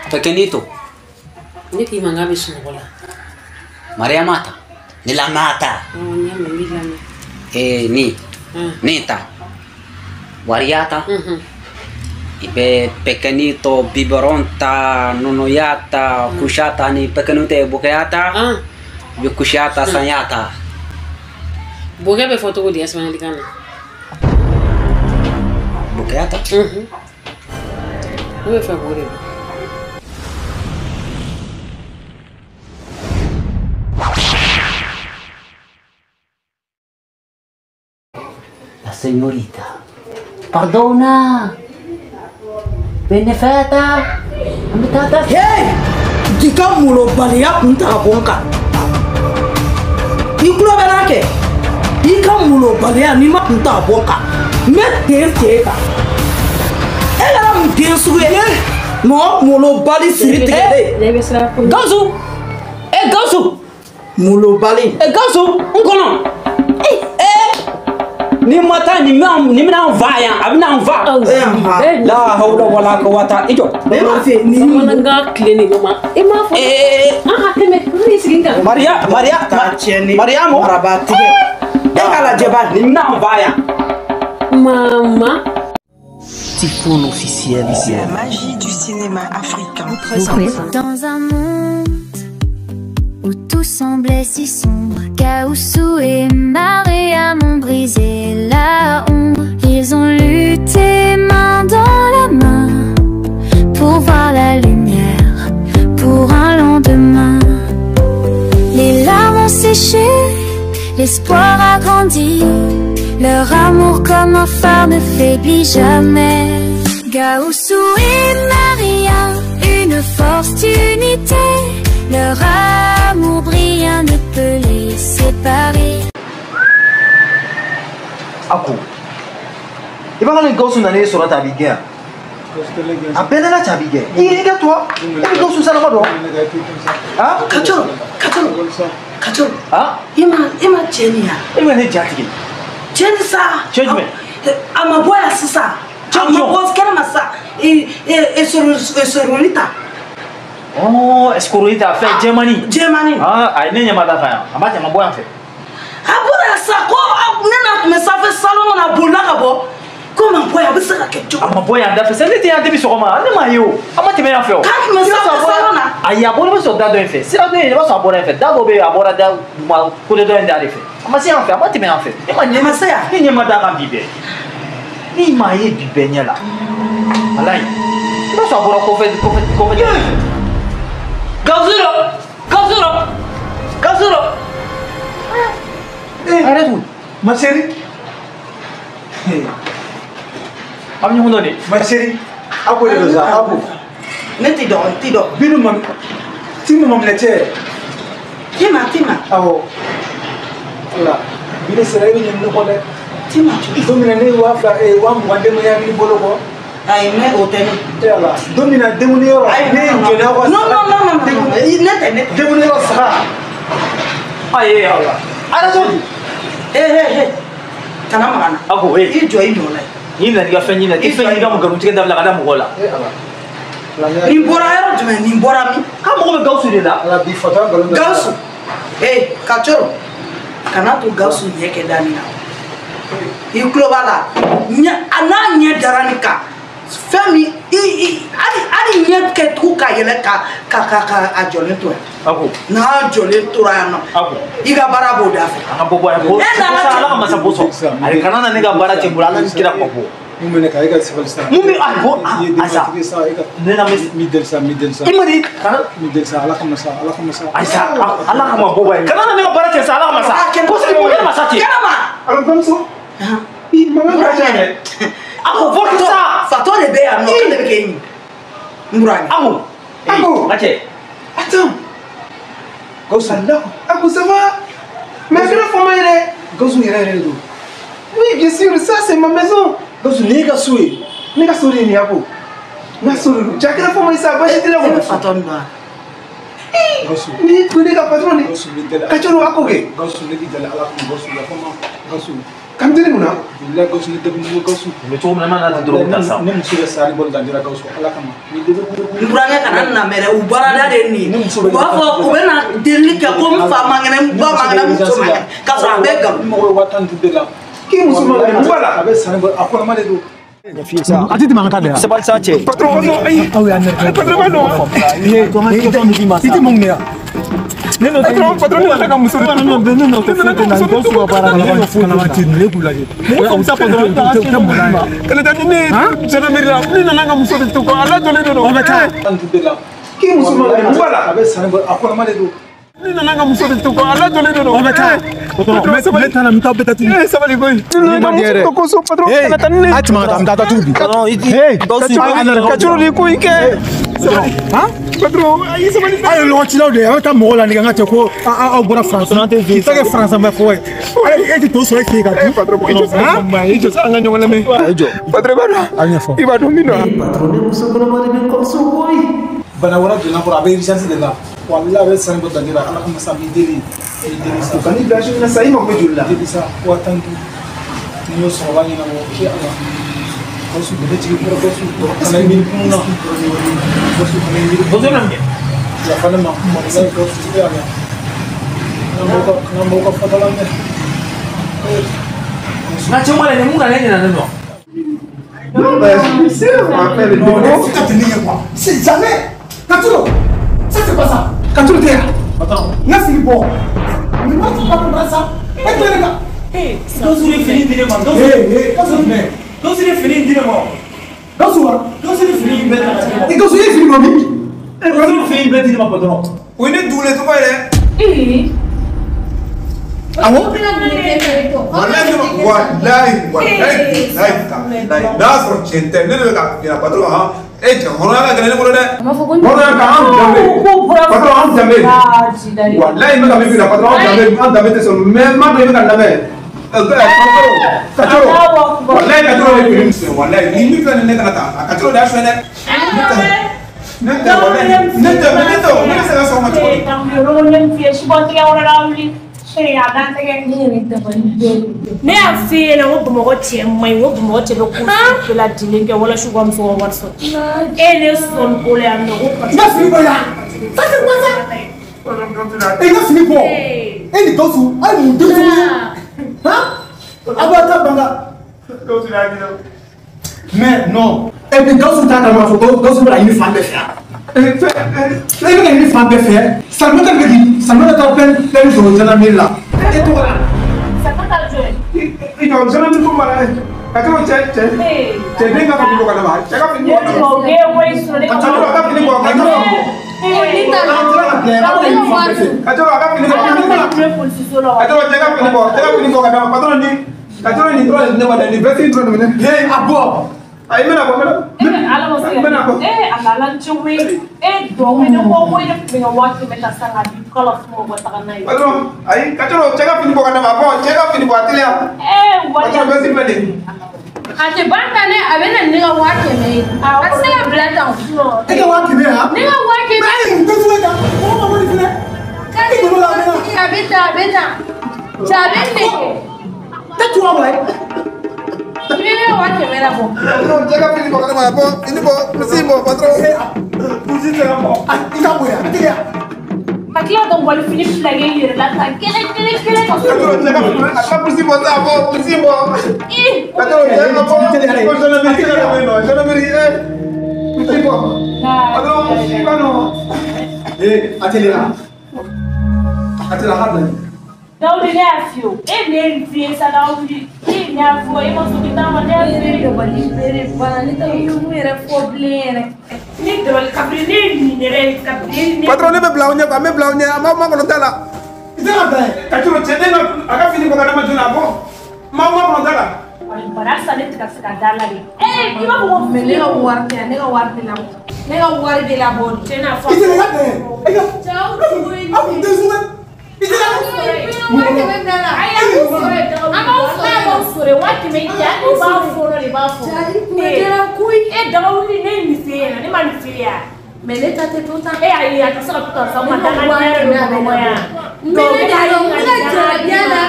Pequeñito. Ne k'i ma n k'a bɛ sunɔgɔ la. Mariama ta. Ni la mata. Awɔ, n y'a mɛn, n b'i lamɛn. Eh, ni. Ni ta. Wariya ta. I bɛ pequeñito, biberon ta, nɔnɔya ta, kusha ta ni pequeñito ye bokɛya ta. I bɛ kusha ta, sanya ta. Bokɛ bɛ fɔ cogo di espagnol na? Bokɛya ta? Ne bɛ fɛ k'o de dɔn. La señorita. Perdona. Benefeta. Amitata. Hey! K'i ka molobaliya kun ta ka bɔ n kan. I tulo bɛ n'a kɛ. I ka molobaliya n'i ma kun ta ka bɔ n kan. N bɛ ten ten kan. E kɛra mun den sugu ye? Mɔgɔ molobali siri tigɛlen. Gawusu! Eh Gawusu! Molobali. Eh Gawusu, n kɔnɔ. Ni ma taa nin bɛna an fa yan, a bɛna an fa. La hawla wala quwwata i jɔ. Ne m'a fɛ nin. Bamanankan tile nin ma. I m'a fɔ. An ka tɛmɛ, n b'i sigi n kan. Maria, Maria, Mariamu. Maraba tigɛ. E ka lajɛ ba. Nin bɛna an fa yan. Mama. Typhoon officiel. La magie du cinéma africain. Dans un monde où tout semblait si sombre, Gaoussou et Mariam ont brisé la ombre. Ils ont lutté main dans la main pour voir la lumière, pour un lendemain. Les larmes ont séché, l'espoir a grandi. Leur amour comme un phare ne faiblit jamais. Gaoussou et Mariam, une force d'unité. Leur amour brillant ne peut les séparer. Ako, i b'a ni Gawusu nana e sɔrɔ ta a b'i gɛn yan. A bɛɛ nana cɛ a b'i gɛn. I y'i ka to, e bɛ Gawusu sanama dɔn. Ah? Kacoro, Kacoro, Kacoro. Ah? I ma cɛ nin ya? E bɛ ne ja tigɛ. Cɛ nin sa. Cɛ jumɛn? A ma bɔ yan sisan. Cɛ jumɛn? A ma bɔ kɛnɛma sisan. Esorolita. Oh, escorita fɛn jɛmani. Jɛmani. Ah, ayi ne ɲɛ ma da kan yan. A ma cɛ ma bɔ yan fɛ. A bɔra yan sisan ko ne n'a tun bɛ sanfɛ salon kɔnɔ a bolila ka bɔ. Ko ma bɔ yan a bɛ se ka kɛ cogo. A ma bɔ yan da fɛ sani ne tɛ yan depuis sɔgɔma ne m'a ye o. A ma tɛmɛ yan fɛ o. K'a tun bɛ sanfɛ salon na. Ayi a bɔra i bɛ sɔrɔ da dɔ in fɛ. Sira dɔ in i b'a sɔrɔ a bɔra yan fɛ. Da dɔ bɛ yen a bɔra da ma côté dɔ in da de fɛ. A ma se yan fɛ a ma tɛmɛ yan fɛ. Ne ma ɲɛ. A ma se yan. Ne ɲɛ ma da kan bi bɛɛ. Ne m'a ye bi bɛɛ ɲɛ la. Walayi. I b'a sɔrɔ a bɔra kɔfɛ kɔfɛ kɔfɛ. Gawusu Gawusu Gawusu. Eh, arrête. Ma chérie. A bɛ ɲɔgɔn dɔn de. Ma chérie, a ko de don sa, a ko. Ne t'i dɔn, n t'i dɔn. Binu ma, ti ma minɛ cɛ. Tima, Tima. Awɔ. Ala, bi de sera e bɛ ɲinɛ ne kɔ dɛ. Tima. Don min na ne ye 2000 20,000 den ma hakili bolo kɔ. Ayi, ne o tɛ ne. E Ala, don min na denkunyɔrɔ, ne ye jɔn aw ka. Non, non, non, non, ne tɛ ne. Denkunyɔrɔ saga. Ayi, Ala. Arrête. Eh, eh, eh. Kana maga n na. A ko, eh. I jɔ i nɔ la yen. N'i nana i ka fɛn ɲini na, i fɛn ɲini ka nkalon tigɛ dabila ka da mɔgɔw la. E Ala. Nin bɔra yɔrɔ jumɛn? Nin bɔra min? K'a mago bɛ Gawusu de la. Ala bi fatɔ nkalon. Gawusu. Eh, Kacoro. Kana to Gawusu ɲɛ kɛ da nin na. I tulo b'a la. Ɲɛ a n'a ɲɛ dara nin kan. Fɛn min i hali ɲɛ kɛ tugun ka yɛlɛ ka a jɔlen to yan. Ako. N'a jɔlen tora yan nɔ. Ako. I ka baara b'o da fɛ. An ka bɔ bɔ yan. E nana cɛ. Ala ka masa bɔ sɔn. Ayi kana na ne ka baara cɛ n bolo Ala ni kira kuma bɔ. Mun bɛ ne kan e ka sabali sa. Mun bɛ a bɔ a sa. Ne na mɛ. Mi deli sa, mi deli sa. I ma di kana. Mi deli sa, Ala kama sa, Ala kama sa. Ayi sa, Ala kama bɔ bɔ yan. Kana na ne ka baara cɛ sa, Ala kama sa. Ko sigi mun ne ma sa ten. Kɛnɛma. Ala bamuso. I mama ka ca dɛ. Ako fɔ sa. Fatɔ de bɛ yan nɔ, k'ale bɛ kɛ ɲi. N burankɛ. Ako. Ako. N ka cɛ. Attends. Gawusu. Ako ça va? Mais a kɛra fama ye dɛ. Gawusu yɛrɛ yɛrɛ de don. Oui, bien sûr, ça c'est ma maison. Gawusu nin ye ka so ye. Ne ka so de ye nin ye Ako. N ka so de don. Ja kɛra fama ye sa, baasi tɛ ne kɔnɔ. E bɛ fatɔ nin dɔn wa? Gawusu. Ni ko ne ka patron de. Gawusu mi deli. Kacoro Ako kɛ. Gawusu ne k'i deli Ala kama Gawusu yafa n ma. Gawusu. Ka n deli mun na? Bilahi Gawusu ne dɛmɛ Gawusu. Mais cogo min na n'a tɛ dɔrɔgu ta sa. Ne muso bɛ sari bɔli danjira Gawusu Ala kama. Ni dɛmɛ. N burankɛ kana n lamɛn dɛ, u baarada de ye nin ye. U b'a fɔ u bɛ na delili kɛ ko n fa man kɛnɛ, n ba man kɛnɛ, n muso man kɛnɛ, k'a sɔrɔ a bɛɛ nkalon. N mago bɛ 15 000 de la. K'i muso man kɛnɛ, mun b'a la? A bɛ sari bɔ, a kɔnɔma de don. A ti tɛmɛ an ka da yan. Sabali sa cɛ. Patron non, ayi. Aw y'a nɛrɛ. Patron ba non. I tɛ mun kɛ yan? Ne nɔ patron, patron ne nana ka muso de. Ne nɔ tɛ foyi tɛ na, Gawusu ka baara la, kalabanci ne k'u lajɛ. Ne ko sa patron, tɛ mun na. Kɛlɛ tɛ ni ne ye gendarmerie la, ne nana ka muso de to kɔ, a lajɔlen de don. O bɛ taa. K'i muso man kɛnɛ, mun b'a la? A bɛ sari bɔ, a kɔnɔma de don. Ne nana ka muso de to kɔ, a lajɔlen de don. O bɛ taa. Patron, ne taara n bɛ taa bɛɛ ta tuguni. Eh, sabali koyi. Ne nana ka muso to kɔ so, patron, kana taa ni ne ye. A tɛmɛ an ka taa, n bɛ taa datugu bi. Hey, Gawusu. Ka coro de ko in kɛ. Sabali. Han? Patron, ayi sabali. Aw ye lɔgɔcilaw de ye, aw bɛ taa mɔgɔw la nɛgɛ n ka cɛ ko aw bɔra France. K'i ta kɛ France bɛ fɔ ye. E tɛ to sɔrɔ e fɛ yen ka dun. Patron, i jɔ sa, i jɔ sa, an ka ɲɔgɔn lamɛn. I jɔ. Patron, i b'a dɔn. A ɲɛfɔ. I b'a dɔn min don. Patron ne muso kɔnɔma de bɛ Gawusu koyi. Bana wɛrɛ donna kɔrɔ, a bɛ urgence de la. Walahi a bɛ sani bɔ danjira, Ala kama sa, n b'i deli. N b'i deli sa. O ka n'i bila su in na sa, i mako bɛ joli la? Deli sa, 15 000. Ni n y'o sɔrɔ, o b'a ɲɛnabɔ. E Ala. Gawusu bɛ ne jigi kɔrɔ, Gawusu. Kana i miiri kun na. Gawusu, kana i miiri kun Gawusu na. bɛna mun kɛ? Yafa ne ma. Walahi Gawusu, e Ala. Kana mɔgɔw ka fɔta lamɛn. Nka cɛ ma la nin mun ka ne ɲinɛ ne nɔ. Non, ben, c'est on va faire le Non, démo. c'est pas tenir quoi. C'est jamais. Katuro, ça c'est pas ça. Katuro t'es là. Attends. N ka fini bɔ. Mais moi tu vas comprendre ça. E tɛ ne ka. Gawusu ye fini di ne ma. Gawusu. Eh eh, Gawusu jumɛn? Gawusu ye fini di ne ma. Gawusu wa? Gawusu ye fini in bɛɛ ta ka di ne ma. E Gawusu ye fini bɔ min? Gawusu ye fini in bɛɛ di ne ma patron. O ye ne dugulen tɔgɔ ye dɛ. Awɔ. Walahi, walahi, walahi, walahi, n'a sɔrɔ tiɲɛ tɛ, ne de bɛ ka f'i ɲɛna patron han. E cɛ hɔrɔnya ka gɛlɛn ne bolo dɛ. Hɔrɔnya ka anw danbe. Patron anw danbe. Walahi n bɛ ka min f'i ɲɛna patron anw danbe, an danbe tɛ sɔn mais n m'a dɔn i bɛ ka n lamɛn. Patron, Kacoro, walahi Kacoro de fini min walahi ni min filɛ nin ne kana taa, a Kacoro de y'a suɲɛ dɛ. Ne tɛ walahi, ne tɛ, ne tɛ, ne bɛ se ka sɔn o ma cogo di? Ne y'a f'i ɲɛna ko Bamakɔ cɛ man ɲi, ko Bamakɔ cɛ bɛ ko bɛɛ lajɛlen kɛ walasa u ka muso ka wari sɔrɔ. E ne sɔn ko la yan nɔ ko N ka fini bɔ yan. Ça c'est quoi ça? E n ka fini bɔ. E ni Gawusu, aw ye mun denmisɛnnin ye? Han? Aw b'a ta ban ka. Mais non. Et puis Gawusu t'a kalama fɔ ko Gawusu bɛ ka ɲini fan bɛɛ fɛ yan. E bɛ ka ɲini fan bɛɛ fɛ. Salimata bɛ k'i Salimata taara plainte sɔrɔ gendarmerie la. E tɔgɔ la. I jɔ gendarmerie ko mara Kacoro cɛ cɛ cɛ den ka fini bɔ ka d'a ma, cɛ ka fini bɔ ka d'a ma. Kacoro a ka fini bɔ ka d'a ma. Kacoro a ka fini bɔ. Kacoro cɛ ka fini bɔ, cɛ ka fini bɔ ka d'a ma. Patron ni Kacoro nin dɔrɔn de di ne ma dɛ, nin veste in dɔrɔn de minɛ. Ee a bɔ. Ayi n bɛna bɔ, n bɛna. Ala ma se N bɛna bɔ. e a la n cɛ koyi e dɔn ne ko ko ne tun bɛ ka 100 000 ta sisan k'a di k'ala f'o ma taga n'a ye. Patron ayi Kacoro cɛ ka fini bɔ ka d'a ma, bɔ cɛ ka fini bɔ a teliya. Ee wari. Patron veste filɛ nin ye. A tɛ ban tan dɛ, a bɛ na ni ne ka 100 000 ye. A tɛ se ka bila tan o. E ka 100 000 han? Ne ka 100 000. Mais e ye mun denmisɛnnin ye tan? Mɔgɔ ma bɔ nin filɛ. E donn'o la a mɛnna. A bɛ tan, a bɛ tan. Cɛ a bɛ nege. Tɛ tubabu la ye. I bɛ ne ka 100 000 labɔ. Patron cɛ ka fini bɔ ka d'a ma, bɔ fini bɔ, pusi bɔ patron. Pusi tɛ ka bɔ. I ka bɔ yan, a teliya. Ka tila ka walifini fila kɛ i yɛrɛ la tan kelen kelen kelen ka Kacoro cɛ ka fini, a ka pusi bɔ sa, bɔ pusi bɔ. Kacoro cɛ ka bɔ, ko gendarmerie ka bɔ yen nɔ, gendarmerie eh pusi bɔ. Patron i ka nɔ. Ee a teliya. A teliya a ka bila yen. Dawudi ne y'a f'i ye o, e ne ye n f'i ye sa Dawudi, e ne y'a fɔ e ma sɔn k'i ta ma ne y'a f'i ye. Ne dabali bere banna, ne t'a dɔn mun yɛrɛ fɔ bilen yɛrɛ. Ne dabali kabini ne ye nin yɛrɛ ye kabini ne. Patron ne bɛ bila aw ɲɛ quoi, n bɛ bila aw ɲɛ, a m'aw makɔnɔ da la. I tɛ ka bila yen. Kacoro cɛ den ka a ka fini bɔ ka d'a ma joona, a bɔ. N m'aw makɔnɔ da la. Bana sa ne tɛ ka se ka da la de. Ee i b'a fɔ ko Mais ne ka wari tɛ yan, ne ka wari bɛ labɔ. Ne ka wari bɛ labɔ de. Tiɲɛ na fɔ. I tɛ ka bila yen. E ka. Cɛw sugu ye Aw kun denmisɛnnin ye. I tɛ ka. 100 000 bila la. Ayi an b'u sɔrɔ yen an b'aw sɔrɔ yen an b'aw sɔrɔ yen 100 000 in tɛ hali b'a fɔlɔ de b'a fɔ. Cɛ i kun kɛra koyi. E Dawudi ne ye nin f'e ɲɛna ne ma nin f'e ye wa. Mais ne ta tɛ to tan. E ayi a tɛ se ka to tan sa o ma dangadenya de don Bamakɔ yan. N bɛ ne da dɔn, n bɛ ka jarabiya la.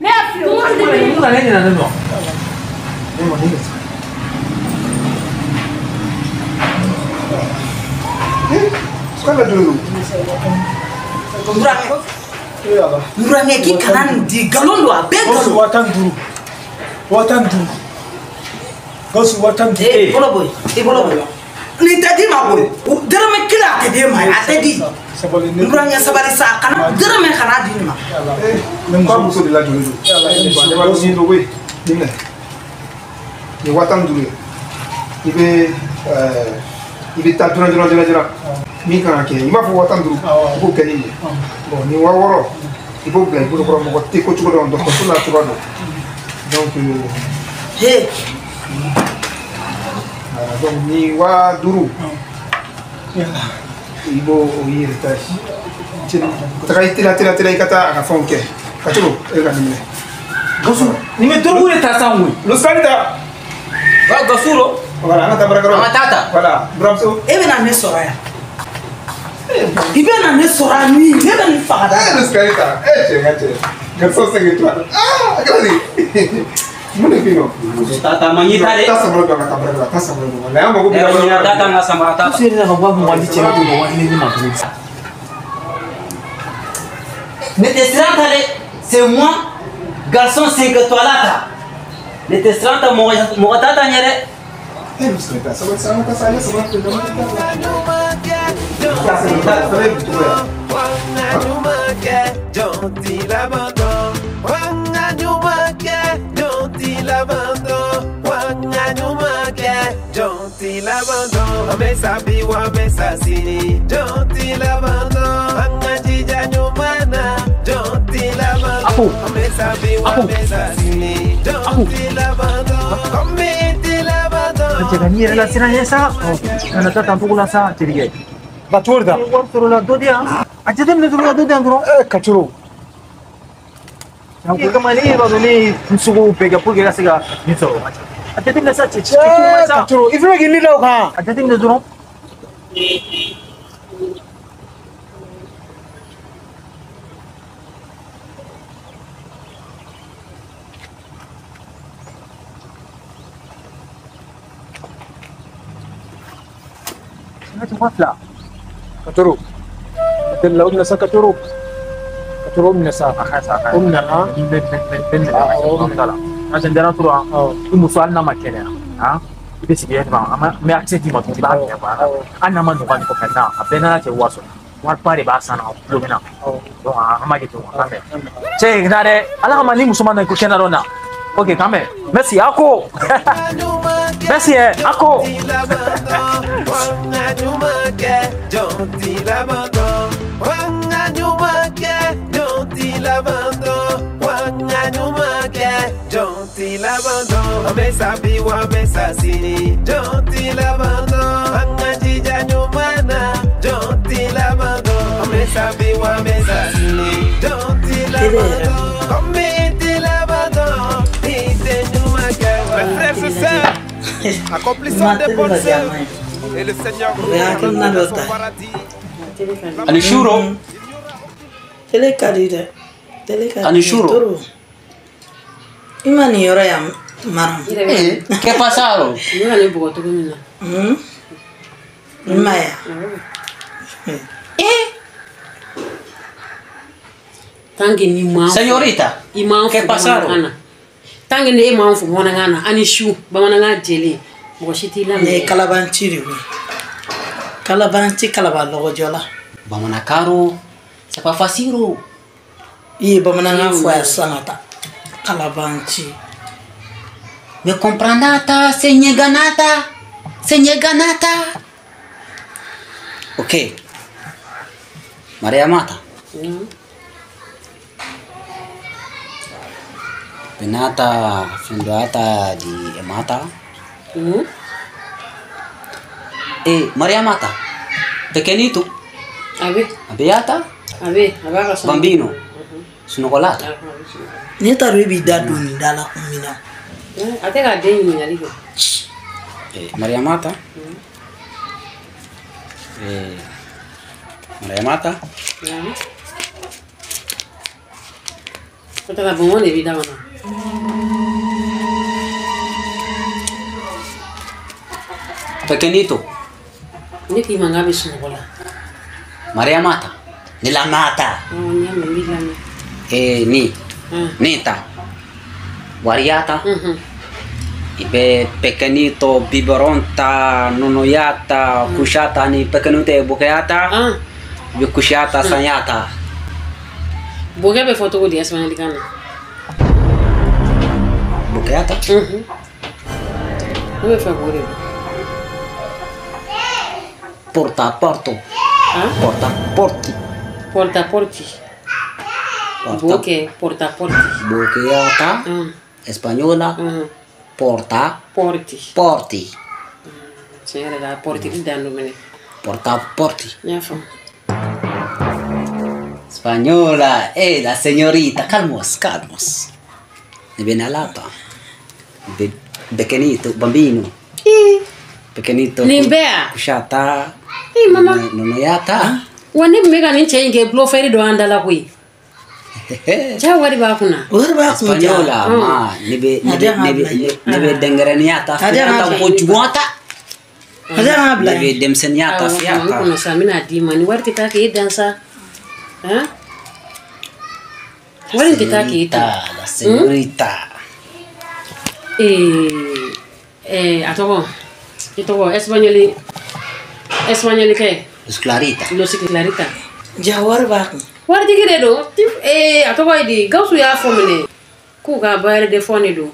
Ne y'a f'i ye ko Mun nana e ɲinɛ ne nɔ? Burankɛ k'i kana nin di nkalon don a bɛɛ nkalon. 15,000. 15,000. Gawusu 15,000. Ee bolo bɔ yen i bolo bɔ yen. Nin tɛ d'i ma koyi dɔrɔmɛ kelen a tɛ d'e ma a tɛ di. Burankɛ sabali sa kana dɔrɔmɛ kana di nin ma. Ne ba muso de la joli don. Ne ba muso don koyi. Nin minɛ. Nin 15,000 ye. I bɛ i bɛ taa joona joona joona joona. Min kan ka kɛ i b'a fɔ 15,000 i b'o kɛ ni nin ye. Bon nin 6000 i b'o bila i bolo kɔrɔ mɔgɔ tɛ ko cogo dɔn dɔgɔtɔrɔso la cogoya dɔn. Donc. He. Voilà, donc nin 5000 i b'o o y'i yɛrɛ ta ye. Taga i teliya teliya teliya i ka taa a ka fɛnw kɛ. Ka cogo e ka nin minɛ. Gawusu nin bɛ dɔrɔgu de ta sisan koyi. Lusani ta. Wa Gawusu lo. Voilà, an ka taa baarakɛyɔrɔ la. An ka taa ta. Voilà, buramuso. E bɛna ne sɔrɔ yan. I bɛna ne sɔrɔ yan ni ne bɛ nin faga da. E Lusani ta. E cɛ n ka cɛ. Garçon 5 étoiles. Ah, a kɛra di? Mun de bɛ yen nɔ? Tata ma ɲi ta dɛ. Taa samara don a ka taa baarakɛyɔrɔ la. Taa samara don. Na an mago b'i la. Ɲina tata n ka samara ta. Gawusu yɛrɛ ka 20,000 di cɛ ma to ka 10,000 di ma tuguni. Ne tɛ siran ta dɛ. C'est moi, garçon 5 étoiles ta. Ne tɛ siran ta mɔgɔ t'a ta ɲɛ dɛ. E Lusani ta sabali sa an ka taa sa an ye samara feere. Taa samara bɛ cogo ya. Apo. Apo. Apo. Cɛ ka n'i yɛrɛ lasiran ye sa. Kana taa tan togo la sa terikɛ. Ba cogo di tan? Wari sɔrɔ la dɔ di yan. A jateminɛ dɔrɔn ka dɔ di yan dɔrɔn. Ee Kacoro. O kama ne b'a dɔn ne ye n sogow bɛɛ kɛ pour que i ka se ka nin sɔrɔ. A jateminɛ sa cɛ cɛ cogo sa. Kacoro i fana k'i ni da o kan. A jateminɛ dɔrɔn. Fila. Kacoro. La o minɛ sa Kacoro. Kacoro o minɛ sa. A ka sa a ka. O minɛ han. N bɛ minɛ o minɛ la. Parce que n dara tora i muso hali n'a ma kɛnɛya han i bɛ sigi ma an bɛ accès d'i ma tuguni i b'a minɛ quoi hali n'a ma nɔgɔya nin kɔfɛ na a bɛɛ n'a cɛ wari sɔrɔ wariba de b'a san na a tulo bɛ na donc an b'a kɛ ten quoi k'an bɛn. Cɛ na dɛ ala kama ni muso ma na ko kɛnɛ dɔ na ok k'an bɛn merci a ko merci a ko. Mes frères et sœurs, accomplissons des bonnes œuvres et le Seigneur nous donnera dans son paradis. Ani shuro. Tele ka di dɛ. Tele ka di. Ani shuro. I ma nin yɔrɔ yan mara. Eh, ¿qué pasado? Ne ka ne bugɔ cogo min na. I ma ye wa? Eh. Tant que ni ma. Señorita. I ma ¿Qué pasado? Tant que ne e m'an fo bamanankan na ani su bamanankan jɛlen mɔgɔ si t'i lamɛn. Ne ye kalabanci de koyi. Kalabanci kalaba lɔgɔjɔ la. Bamanakaro, c'est pas facile. I ye bamanankan fɔ yan sisan ka taa. Kalabanci. Me comprendata, se nyeganata, se nyeganata. Ok. Maria Mata. Penata fendoata di Emata. Eh, Maria Mata. Pequenito. Abe. Abeata? Abe, abe ka Bambino. Sunokolata. Ne t'a dɔn i b'i da don nin da la kun min na. A tɛ k'a den ɲininkali kɛ. Eh, Maria Mata. Eh, Maria Mata. Ko tata bonbon de b'i da kɔnɔ. Pequeñito. Ne k'i ma n k'a bɛ sunɔgɔ la. Maria mata. Ni la mata. Awɔ, n y'a mɛn, n b'i lamɛn. Eh, ni. Ni ta. Wariya ta. I bɛ pequeñito, biberon ta, nɔnɔya ta, kusha ta ni pequeñito ye bokɛya ta. I bɛ kusha ta, sanya ta. Bokɛ bɛ fɔ cogo di espagnol kan na? Bokɛya ta? Ne bɛ fɛ k'o de dɔn. Porta porto. Porta porti. Porta porti. Bokɛ, porta porti. Bokɛya ta. Española. Porta. Porti. Porti. Tiɲɛ yɛrɛ la, portili dan don minɛ. Porta porti. N y'a faamu. Española, la señorita, calmos, calmos. Ne viene alata. Pequeñito, bambino. Pequeñito. Nin bɛɛ ya? Kushata. Eh, mama. Nɔnɔya ta. Wa ne tun bɛ ka nin cɛ in kɛ bulofɛri dɔ an da la koyi. Ja wari b'a kunna. Wari b'a kun ja. Española, ma, ne bɛ ne bɛ ne bɛ ne bɛ dɛnkɛrɛnnenya ta, fiya ta, kojuguya ta. A tɛ k'a bila. Ne bɛ denmisɛnninya ta, fiya Awɔ, n ta. kɔnɔ sa, n bɛna d'i ma. Ni wari tɛ taa k'e dan sa. Han? Wari in tɛ taa k'e dan. La señorita. Ee, a tɔgɔ, i tɔgɔ, espagnol, espagnol kɛ. Luz Clarita. Luz Clarita. Ja wari b'a kun. Waritigi de don. Ee, a tɔgɔ ye di? Gawusu y'a fɔ minɛ k'u ka bailleur de fonds de don.